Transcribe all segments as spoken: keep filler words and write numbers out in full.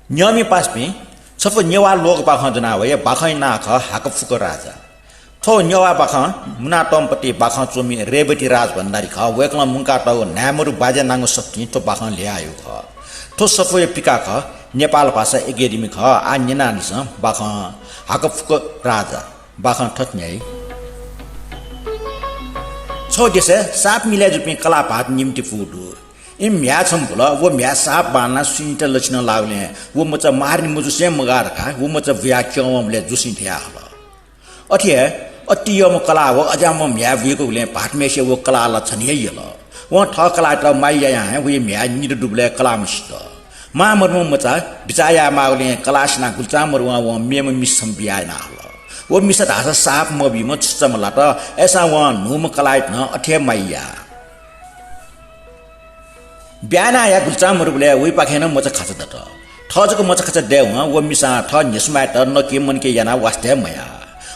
न्यंमि पासापिं, छपु नेवाः लोकबाखं ज्वना वये। बाखंया नां खः हाकफुक राजा। थ्व नेवाः बाखं मुनातःम्ह पति बाखं च्वमि रेवती राजभण्डारी खः। वय्कलं मुंकातःगु न्हाय्मरु बाज्या नांगु सफुतिं थ्व बाखं ल्ह्याःगु खः। थ्व सफूया पिकाः खः नेपाल भाषा एकेडेमी खः। आः न्यनादिसँ बाखं हाकफुक राजा। बाखं थथे न्ह्याइ। छगू देशय् साप मिलय् जूपिं कलाः भाःत निम्ह तिपू दु। इमि म्ह्याय् छम्ह बुल। व म्ह्याय् साप बांलानाः सुइँत लछिनं लाःगुलिं व मचा मारणी मजुसे मगाः धकाः व मचा बुयाः क्यं वंबलय् जुसें धयाहल। अथे हे अति यःम्ह कलाः व अज्याःम्ह म्ह्याय् बुइकूगुलिं भाःतम्हेसिया व कलाः ला झन हे यल। वं थः कलाःयात माया यायां हे वया म्ह्याय् निदँ दुबलय् कलाः मसित। मां मदुम्ह मचा बिचाः यायेमाःगुलिं कलाः सिनाः गुलिचां मरुवं वं मेम्ह मिसा छम्ह बियाः यानाहल। व मिसा धाःसा साप मबीम्ह छुच्चाम्ह लात। अय्सां वं न्हूम्ह कलाःयात नं अथे हे माया याः। ब्याहा यानाः गुलिचां मरुबलय् वइपाखें नं मचा खाचा दत। थः जक मचा खाचा दयेवं व मिसां थः न्ह्यसुमाय्‌यात नके मनके यानाः वास्ता हे मयाः।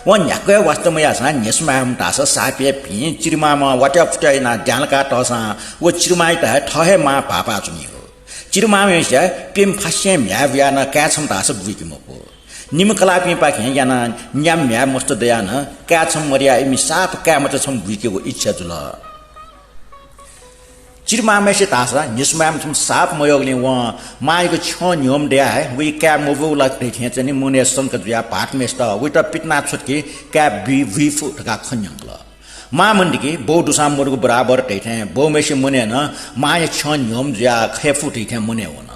वं न्ह्याक्व हे वास्ता मयाःसां न्ह्यसुमाय्‌म्ह धाःसा सापया भिं चिरिमांम्ह वात्या फुत्या यानाः द्यांलाकाः तःसां व चिरिमांयात हे थः हे मां भाःपाः च्वनीगु। चिरिमांम्हेसिया प्यम्ह फासें म्ह्याय् बुयाः नं काय् छम्ह धाःसा बुइके मफु। निम्ह कलाःपिंपाखें यानाः न्याम्ह म्ह्याय् मस्त दयाः नं काय् छम्ह मदयाः इमि साप काय् मचा छम्ह बुइकेगु इच्छा जुल। चिरिमांम्हेसित धाःसा न्ह्यसुमाय्‌म्ह छम्ह साप मयःगुलिं वं मांयागु छ्यं न्ह्यःम्ह दयाः हे वइ काय् मब्वःगु ला धइथें च्वनी। मनय् शंका जुयाः भाःतम्हेसित वइत पितिना छ्वतुकी काय् बी, बुइ फु धकाः खँ न्यंकल। मां मन्तिकी बौ दुसां मदुगु बराबर धइथें बौम्हेसिया मनय् नं मांया छ्यं न्ह्यःम्ह जुयाः खये फु धइथें मनय् वन।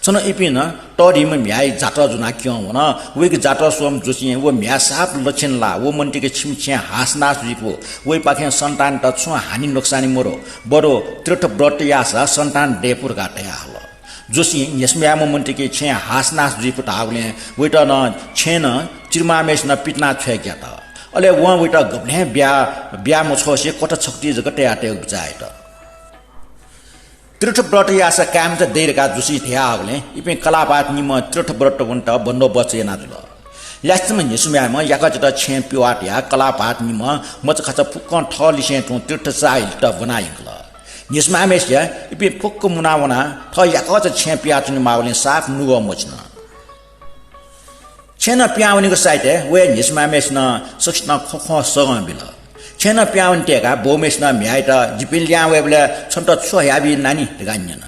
छन्हु इपिं नं तःधिम्ह म्ह्याय् जातः ज्वनाः क्यं वन। वइगु जातः स्वम्ह जुसें व म्ह्याय् साप लछिन ला व मन्तिकी छिमि छेँय् हासनास जुइफु। वइपाखें सन्तानयात छुं हानि नोक्सानी मरु। बरु तीर्थव्रत याःसा सन्तान दयेफु धकाः धयाहल। जुसें न्ह्यसुमाय्‌म्ह मन्तिकी छेँय् हासनास जुइफु धाःगुलिं वइत नं छेँनं चिरिमांम्हेसिनं पितिना छ्वये ग्यात। अले वं वइत गबलें ब्याहा, ब्याहा मछ्वसे क्वथा छकुति जक तयातयेगु बिचाः यात। तीर्थव्रत याःसा काय्‌मचा दइ धकाः जुसें धयाहःगुलिं इपिं कलाः भाःत निम्हं तीर्थव्रत वनेत बन्दोबस्त याना जुल। ल्यासेम्ह न्ह्यसुमाय्‌म्ह याकःचात छेँय् पिवाः तयाः कलाः भाःत निम्हं मचा खाचा फुक्कं थःलिसें तुं तीर्थ चाःहिलेत ब्वना यंकल। न्ह्यसुमाय्‌म्हेसिया इपिं फुक्क मुना वनाः थः याकःचा छेँय् पियाच्वनेमाःगुलिं साप नुगः मछिन। छेँनं पिहां वनीगु साइतय् वया न्ह्यसुमाय्‌म्हेसिनं सकसितं ख्वख्वं सगं बिल। छेँनं पिहां वने तयेकाः बौम्हेसिनं म्ह्याय्‌यात जिपिं लिहां वयेबलय् छन्त छु हयाबी नानी धकाः न्यन।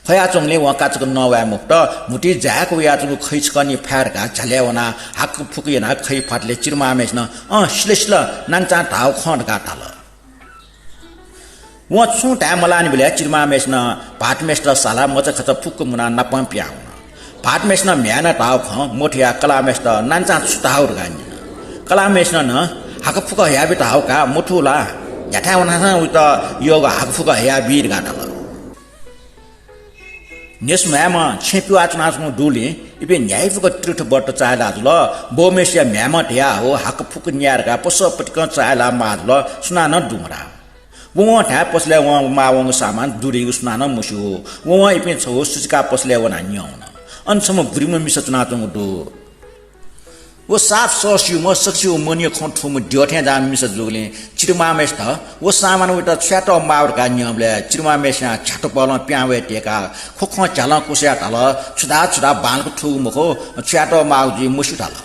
ख्वयाच्वंगुलिं वं काचाक्क नवाये मफुत। म्हुतुइ जाय्‌क वयाच्वंगु खइ छकः निं फाये धकाः झ्यालय् वनाः हाकफुक यानाः खइ फातलय् चिरिमांम्हेसिनं अँ सिल सिल नानीचां धाःगु खँ धकाः धाल। वं छुं धाये मलाःनिबलय् चिरिमांम्हेसिनं भाःतम्हेसित सालाः मचा खाचा फुक्क मुनाः नापं पिहां वन। भाःतम्हेसिनं म्ह्याय्‌नं धाःगु खँ मथुयाः कलाःम्हेसित नानीचां छु धाःगु धकाः न्यन। कलाःम्हेसिनं नं हाकफुक हयाबी धाःगु का मथू ला? न्ह्याथाय् वनासां वइत यःगु हाकफुक हयाबी धकाः धाल। न्ह्यसुमाय्‌म्ह छेँ पिवाः च्वनाच्वंगु दुलिं इपिं न्ह्याइपुक तीर्थव्रत चाःहिला जुल। बौम्हेसिया म्ह्याय्‌म्हं धयाहःगु हाकफुक न्याये धकाः पसः पतिकं चाःहिला माः जुल। सुनानं दु मधाः। ववं धाये पसलय् वं माः वंगु सामान दु धइगु सुनानं मस्यू। ववं इपिं छगू सुचिका पसलय् वनाः न्यं वन। अन छम्ह बुरिम्ह मिसा च्वनाच्वंगु दु। व साप सःस्यूम्ह, सकसिगु मनया खँ थूम्ह द्यः थें जाःम्ह मिसा जूगुलिं चिरिमांम्हेसित व सामान वइत छु यायेत माःगु धकाः न्यंबलय् चिरिमांम्हेसिनं झ्यातुपलं पिहां वये तयेकाः ख्वख्वं झ्यालं क्वसायाः धाल, छु धाः, छु धाः, बांलाक थूगु मखु, छु यायेत माःगु जुइ मस्यू धाल।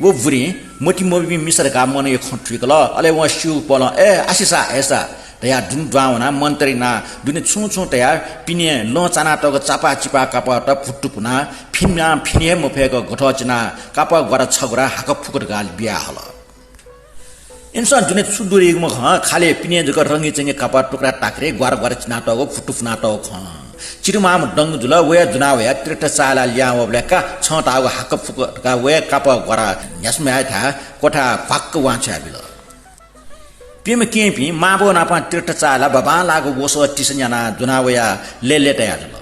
व बुरिं मतिइ मभिंम्ह मिसा धकाः मनया खँ थुइकल। अले वं स्यूगु पलं, ए, आसिसा, अय्‌सा धयाः दुने दुहां वनाः मन्त्र यानाः दुने छुं छुं तयाः पिने लं चानातःगु चापाः चिपाः कापःत भुत्तु पुनाः फिनाः फिने हे मफय्‌क गथः चिनाः कापः ग्वारा छग्वारा हाकफुक धकाः बियाहल। इमिसं दुने छु दु धइगु मखं, खालि पिने जक रंगीचंगी कापः टुक्रा टाक्रे ग्वारा ग्वारा चिनातःगु भुत्तु पुनातःगु खं। चिरिमांम्ह दंग जुल, वया दुना वयाः तीर्थ चाःहिला लिहां वःबलय् का छं धाःगु हाकफुक धकाः वया कापः ग्वारा न्ह्यसुमाय्‌थाय् क्वथाय् भ्वाक्क वां छ्वयाबिल। प्यम्ह केहेँपिं मांबौ नाप तीर्थ चाःहिला बाबांलाःगु वसः तिसा न्यानाः दुना वयाः लय्‌लय्‌ताया जुल।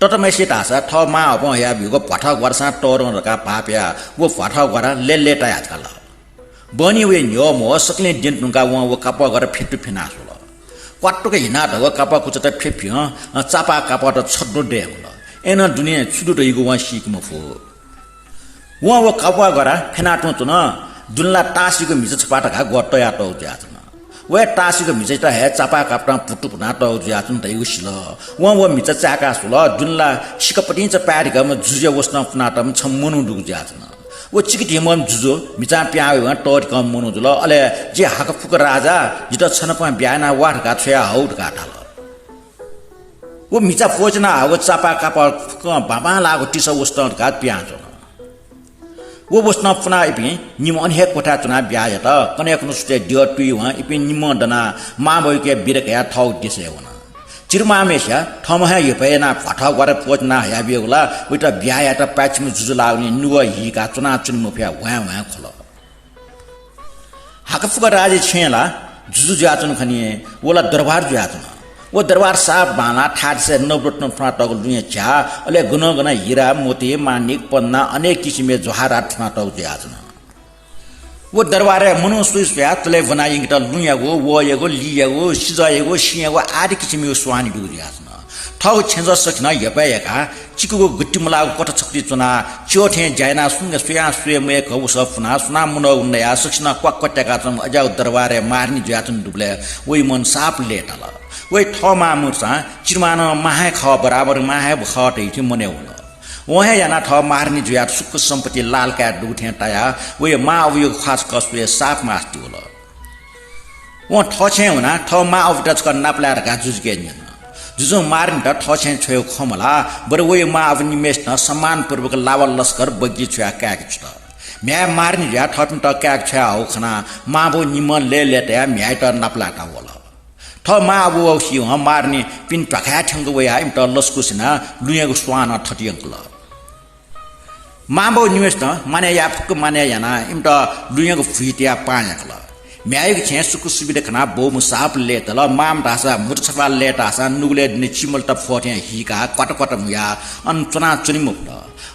तताम्हेसित धाःसा थः मां अबं हयाबीगु भ्वाथः ग्वारासां तःधं धकाः भाःपयाः व भ्वाथः ग्वारा लय्‌लय्‌ताया झाल। बहनी वये न्ह्यः म्वः सकलें द्यने धुंकाः वं व कापः ग्वारा फ्यतुफिना स्वल। क्वातुक हिनातःगु कापः कुचात फ्यफियं चापाः कापःत छद्दँ दये हल। अय्‌नं दुने छु दु धइगु वं सीके मफु। वं व कापः ग्वारा फ्यना तुं च्वन। दुने ला ताःसिगु म्हिचा छपाः धकाः ग्वः तयातःगु जुयाच्वन। वया ताःसिक म्हिचायात हे चापाः कापतं पुतुपुना तःगु जुयाच्वन धइगु सिल। वं व म्हिचा चाय्‌का स्वल, दुने ला सिकपतिंचा पाय्‌धिकःम्ह जुजुया वसतं पुनातःम्ह छम्ह मनू दुगु जुयाच्वन। व चिकिधिंम्ह जुजु म्हिचां पिहां वइवं तःधिकःम्ह मनू जुल। अले जि हाकफुक राजा, जितः छनापं ब्याहा याना वा धकाः छ्वया हउ धकाः धाल। व म्हिचा प्वःच्वना हाःगु चापाः कापः फुक्कं बांबांलाःगु तिसा वसतं धकाः पिहां च्वन। व वसतं पुनाः इपिं निम्ह अन हे क्वथाय् च्वनाः ब्याहा यात। कन्हय् खुन्हु सुथय् द्यः तुइवं इपिं निम्हं दनाः मांबौयाके बिदा कयाः थःगु देशय् वन। चिरुमांम्हेसिया थःम्हं हे हेपय् यानाः भ्वाथः ग्वारा प्वःच्वना हयाबियागु ला वयात ब्याहा यायेत पाय्‌छिम्ह जुजु लाःगुलिं नुगः हीकाः च्वनाच्वने मफयाः ह्वाँय् ह्वाँय् ख्वल। हाकफुक राजाया छेँय् ला जुजु जुयाच्वन खनी, व ला दरबार जुयाच्वन। व दरबार साप बांलाः थाय्‌थासय् नवरत्न थुनातःगु लुँया झ्याः, अले गनं गनं हिरा, मोती, माणिक, पन्ना, अनेक किसिमया जवाहरात थुनातःगु जुयाच्वन। व दरबारय् मनू स्वइ स्वयाः तलय् ब्वना यंकेत लुँयागु, वःयागु, लियागु, सिजःयागु, सिँयागु आदि किसिमयागु स्वांनि दुगु जुयाच्वन। थःगु छेँजः सखिनं हेपय् याकाः चिकुगु गुत्ति मलाःगु क्वथा छकुति च्वनाः च्यः थें ज्या यानाः सुंक स्वयां स्वये मयय्‌क वसः पुनाः सुनां मुनःगु नयाः सकसिनं क्वाक्क त्याकाच्वंम्ह अज्याःगु दरबारय् मारनी जुयाच्वन दुबलय् वइ मन साप लय्‌ताल। वइ थः मां मखुसां चिरुमांनं मां हे खः, बराबर मां हे खः धइथें मनय् वल। वं हे यानाः थः मारनी जुयाः सुख सम्पत्ति लाल काये दुगु थें तायाः वइ मां अबुयागु ख्वाः छकः स्वये साप मास्ति वल। वं थःछेँय् वनाः थः मां अबुयात छकः नापलाये धकाः जुजुके न्यन। जुजुं मारनीत थःछेँय् छ्वयेगु खँ मल्हाः, बरु वइ मां अबु निम्हय्‌सिनं सम्मानपूर्वक लावा लस्कर बग्गी छ्वयाः काय्‌के छुत। म्ह्याय् मारनी जुयाः थःपिन्त काय्‌के छ्वया हःगु खनाः मांबौ निम्हं लय्‌लय्‌तायाः म्ह्याय्‌यात नापलायेत वल। थः मां अबु वःगु सीवं मारनी पिने ध्वाखाय् थ्यंक वयाः इमित लसकुस यानाः लुँयागु स्वां नं थथे यंकल। मांबौ निम्हय्‌सिनं मानय् याये फुक्क मानय् यानाः इमित लुँयागु भुइ तयाः पाहां याकल। म्ह्याय्‌यागु छेँय् सुख सुविधा खनाः बौम्ह साप लय्‌तल। मांम्ह धाःसा म्हुतु छपाः लय्‌ताःसां नुगलय् दुने चिमलता फ्वः थें हीकाः क्वात क्वात म्हुयाः अन च्वनाच्वने मफुत।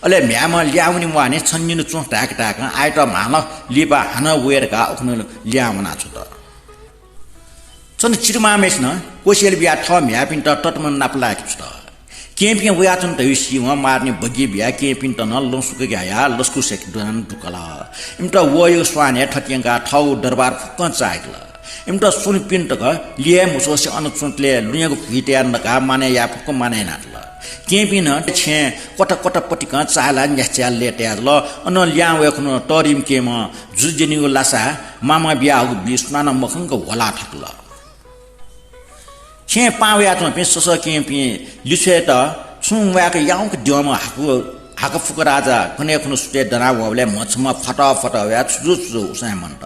अले म्ह्याय्‌म्ह ल्याहां वने म्वाःनि छन्हु निन्हु च्वँ धाय्‌क धाय्‌कं आःयात म्हां ला लिपा हानं वये धकाः उखुन्हु लिहां वनाछ्वत। थन चिरुमांम्हेसिनं कोसेली बियाः थः म्ह्याय्‌पिन्त ततमा नापलाय्‌के छुत। केहेँपिं वयाच्वन धइगु सीवं मारनी बग्गी बियाः केहेँपिन्त नं लँ सुकके हयाः लसकुस याके दुहां दुकल। इमित वःयागु स्वांनिया थथे यंकाः थःगु दरबार फुक्कं चाःहिकल। इमित स्वन्हु पिने तक लिहां हे मछ्वसे अन च्वंतले लुँयागु भुइ तयाः नकाः मानय् याये फुक्क मानय् यानातल। केहेँपिं नं छेँय् क्वथा क्वथा पतिकं चाःहिलाः न्यासि छ्वयाः लय्‌तयातल। अनं लिहां वये खुन्हु तःधिम्ह केहेँम्ह जुजु द्यनीगु लासाय् मामं बियाहःगु बी सुनानं मखंक ह्वला थकल। छेँय् पाहां वयाच्वंपिं ससः केहेँपिं लिछ्वयेत छुं म्वाय्‌क याउँक द्यंम्ह हाकु-, हाकफुक राजा कन्हय् खुन्हु सुथय् दनाः वंबलय् म्ह छम्ह फतः फतः वयाः छु जू छु जू उसाँय् मन्त।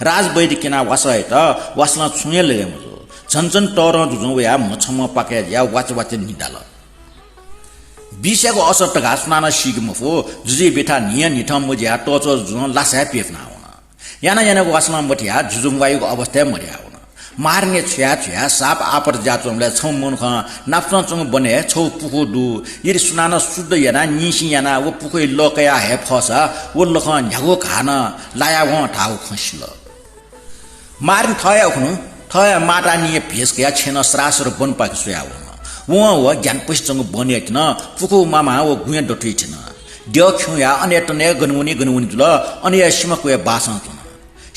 राजवैद्य क्यनाः वासः हयेत वासलं छुं हे लगे मजू। झन झन तःधं जुजुं वयाः म्ह छम्ह पाकय् जुयाः वाचे वाचे निदाल। विषयागु असर तकाः सुनानं सीके मफु। जुजुया बेथा न्हिया न्हिथं मजियाः तःच्वः जुजुं लासाय् प्यपुना वन। याना यानागु वासलं मथियाः जुजु म्वाइगु अवस्थाय् मदयावन। मारनीया छ्वया छ्वया साप आपत जुयाच्वंबलय् छम्ह मनुखं नापसं च्वंगु बनय् छगू पुखू दु। यदि सुनानं शुद्ध यानाः निसिं यानाः व पुखूया लः कयाः हये फःसा व लखं न्ह्यागु घाः नं लायावं धाःगु खँ सिल। मारनी थः हे उखुन्हु थःया मातानिया भेष कयाः छेँनं सरासर बनपाखे स्वयावन। वं व ग्यानापसि च्वंगु बनया तिनि पुखू मामां व गुँया दथुइ थ्यन। द्यः खिउँयाः अनय् तनय् गन वनी गन वनी जुल। अनया सिमा क्वय् बासं च्वन।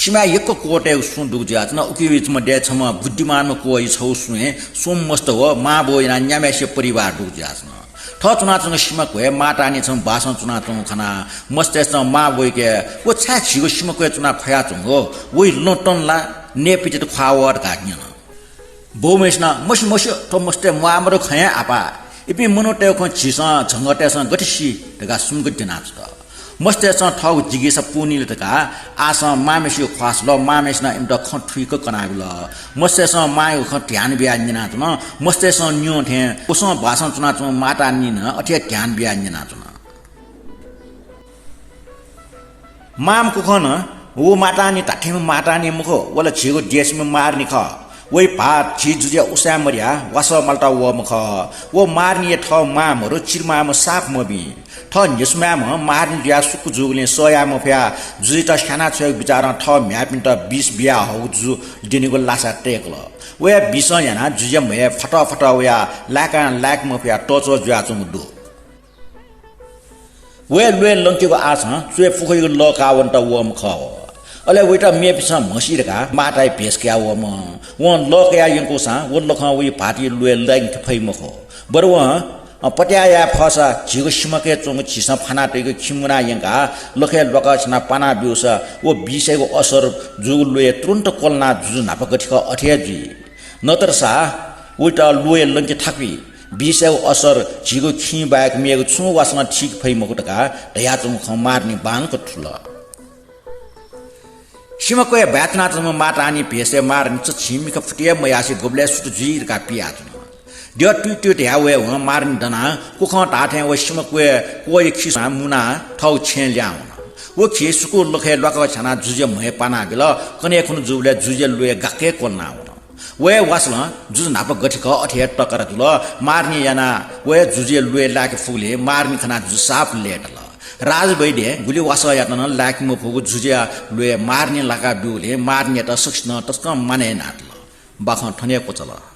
सिमाय् यक्व क्वतय्‌गु सुं दुगु जुयाच्वन। उकिया छम्ह दय् छम्ह बुद्धिमानम्ह क्वःया छगू सुंय् स्वम्ह मस्त व मांबौ यानाः न्याम्हय्‌सिया परिवार दुगु जुयाच्वन। थः च्वनाच्वंगु सिमा क्वय् मातानि छम्ह बासं च्वनाच्वंगु खनाः मस्तय्‌सं मांबौयाके व छाय् झीगु सिमा क्वय् च्वना फयाच्वंगु? वइ लँ तन ला नयेपित्यात ख्वाः वः धकाः न्यन। बौम्हय्‌सिनं मस्यू मस्यू, थ्व मस्तय् म्वाः मदु खँ हे आपाः। इपिं मनूतय्‌गु खँ झीसं झंगःतय्‌सं गथे सी धकाः सुम्क द्यनाछ्वत। मस्तय्‌सं थःगु जिगीसा पूवनील धकाः आःसं मांम्हय्‌सिगु ख्वाः सल। मांम्हय्‌सिनं इमित खँ थुइक कनाबिल। मस्तय्‌सं मांयागु खँ ध्यान बियाः न्यनाच्वन। मस्तय्‌सं न्यं थें वसं बासं च्वनाच्वंम्ह मातानिं नं अथे हे ध्यान बियाः न्यनाच्वन। मांम्ह कुखं नं व मातानि धात्थेंम्ह मातानि मखु, व ला झीगु देशम्ह मारनि खः। वइ भाःत झी जुजुया उसाँय् मदयाः वासः मालता वःम्ह खः। व मारनिया थः मां मरु चिरुमांम्ह साप मबी। थः न्हिसुमाय्‌म्ह मारनि जुयाः सुक्क जूगुलिं सह याये मफयाः जुजुयात स्याना छ्वयेगु बिचारं थः म्ह्याय्‌पिन्त विष बियाहःगु जुजु द्यनीगु लासा तय्‌कल। वया विषं यानाः जुजुया म्हय् फतः फतः वयाः लाय्‌कां लाय्‌के मफयाः तःच्वः जुयाच्वंगु दु। वया ल्वय् लंकेगु आशं च्वय् पुखूयागु लः काः वनेत वःम्ह खः। अले वइत मेपिन्सं म्हसी धकाः माःताया भेष कयाः वःम्ह वं लः कयाः यंकूसां व लखं वइ भाःतया ल्वय् लंके फइ मखु। बरु वं, अ, पत्याः याये फःसा झीगु सिमकय् च्वंगु झीसं फाना तइगु खिं मुना यंकाः लखय् ल्वाकः छ्यानाः पाना ब्यूसा व विषयागु असर जूगु ल्वय् तुरुन्त क्वलनाः जुजु न्हापा गथे खः अथे हे जुइ। नतरसा वइत ल्वय् लंके थाकुइ। विषयागु असर झीगु खिं बाहेक मेगु छुं वासलं थीके फइ मखु धकाः धयाच्वंगु खँ मारनिं बांलाक थुल। सिमक्वय् बाय् तुनाच्वंम्ह माःतानि भेषय् मारनि चच्छि मिखा फुति हे मयासें गुबलय् सुथ जुइ धकाः पियाच्वन। द्यः तुइतुइ धयाः वयेवं मारनि दनाः कुखं धाःथें व सिमक्वय् क्वःया खिसं मुनाः थःगु छेँय् ल्याहां वन। व खिं सुकुं लखय् ल्वाकः छ्यानाः जुजुया म्हय् पाना बिल। कन्हय् खुन्हु जूबलय् जुजुया ल्वय् गाक्क हे क्वलना वन। व हे वासलं जुजु न्हापा गथे खः अथे हे तकरा जुल। मारनिं यानाः व हे जुजुया ल्वय् लाय्के फुगुलिं मारनि खनाः जुजु साप लय्ताल। राजवैद्यं गुलि वासः यात नं लाय्के मफुगु जुजुया ल्वय् मारनिं लाका ब्यूगुलिं मारनियात सकसिनं तसकं मानय् यानातल। बाखं थन हे क्वचाल।